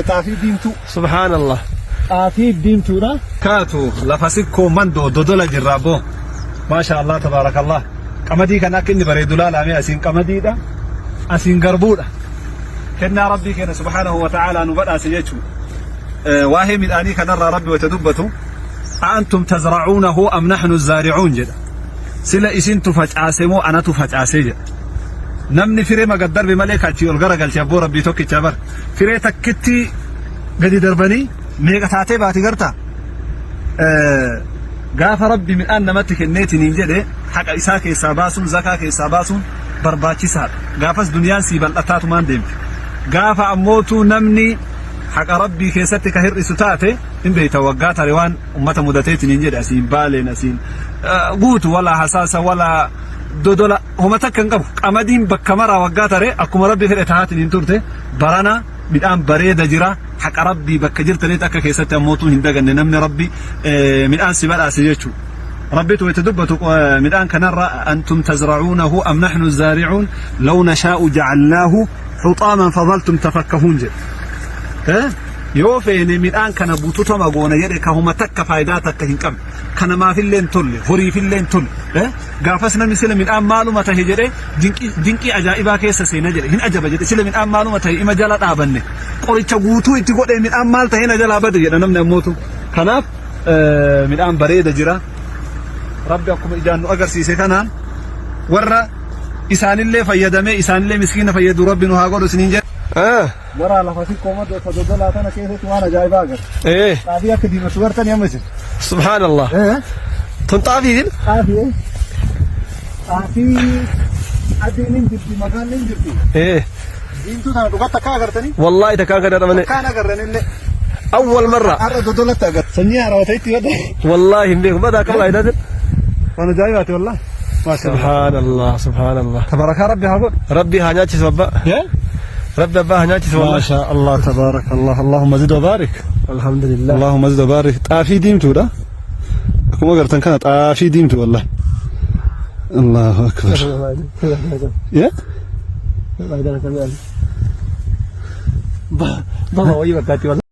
Xaafii diimtuu. Subhaanallah. Xaafii diimtuudha. Kaatu lafa sikkoo mandoo Dodola jirra abboo. Maasha Allah tabaarakallah. Qamadii kana akka inni bareedu laalaa mee, asiin qamadiidha. Asiin garbuudha. Kennaa Rabbii keenya subhaanahu wa ta'aalaa nu badhaase jechuudha. Waa'ee midhaanii kanarraa Rabbi wayita dubbatu "أأنتم تزرعونه أم نحن الزارعون" jedha. Sila isintu facaase moo anatu facaase jedha. Namni firee gad darbe malee kachii ol garagalche abboo Rabbii tokkicha bar. Firee takkitti gadi darbanii meeqa taatee baati gartaa? Gaafa Rabbi midhaan namatti kenneetiniin jedhe, haqa isaa keessaa baasuun, zakaa keessaa baasuun barbaachisaadha. Gaafas duniyaan sii bal'ataatumaan deemti. Gaafa ammootu namni haqa Rabbii keessatti ka hir'isu taate, hin beekta, waggaa tare waan ummata mudateetiniin jedhe, asiin Baaleen, asiin guutu, walaa Hasaasa, walaa Dodola, homa takka hin qabu. Qamadiin bakka maraa waggaa tare akkuma Rabbi fedhe tahaatiin turte. Barana midhaan bareeda jira. Haqa Rabbii bakka jirtanitti akka keessatti ammootuu hin daganne, namni Rabbi midhaan si badhaase jechuudha. Rabbitu wayita dubbatu midhaan kanarra "أنتم تزرعونه أم نحن الزارعون لو نشاء جعلناه حطاما فظلتم تفكهون" jedhe. Yoo feene midhaan kana bututama goona jedhe, ka homa takka faayidaa takka hin qabne, ka namaafillee hin tolle, horiifillee hin tolle. Gaafas namni sila midhaan maaluma tahe jedhe dinqii ajaa'ibaa keessa seena jedhe, hin ajaba jedhe. Sila midhaan maaluma tahe, ima jala dhaabanne, qoricha guutuu itti godhee, midhaan maal tahe na jalaa bade jedha namni ammootu. Kanaaf midhaan bareeda jira. Rabbi akkuma ijaan nu agarsiise kanaan warra isaanillee fayyadamee isaanillee miskiina fayyadu Rabbi nu haa godhu isiniin jedha. Gara lafa xiqqoo madda Dodolaa tana keessatti waan ajaa'ibaa agarra. Xaafii akka diimatu gartanii amma isin. Subhaanallah. Tun xaafiitiin? Xaafii. Xaafii adiin hin jirti, makaan hin jirti. Diimtuu tana dhugatti akka agartanii? Wallaahi takkaan kana dhabane. Akkaan agarranillee. أول مرة. Har'a Dodolatti agarra. Sanyii haarawaa ta'etti yoo ta'e. Wallaahi hin beeku. Badaa akkam laayitaatiin? Waan ajaa'ibaati wallaahi. Maasha Allah. Subhaanallah, subhaanallah. Tabarakaa Rabbi haa godhu. Rabbi haa nyaachisu abbaa. Rabbi abbaa haa nyaachisu ما wallahi. شاء الله تبارك الله، اللهم زد وبارك. Alhamdulillah. اللهم زد وبارك. Xaafii diimtuudha. Akkuma agartan kana xaafii diimtu wallahi. الله أكبر. Yaa? Baba wayii bakkaatti wallahi.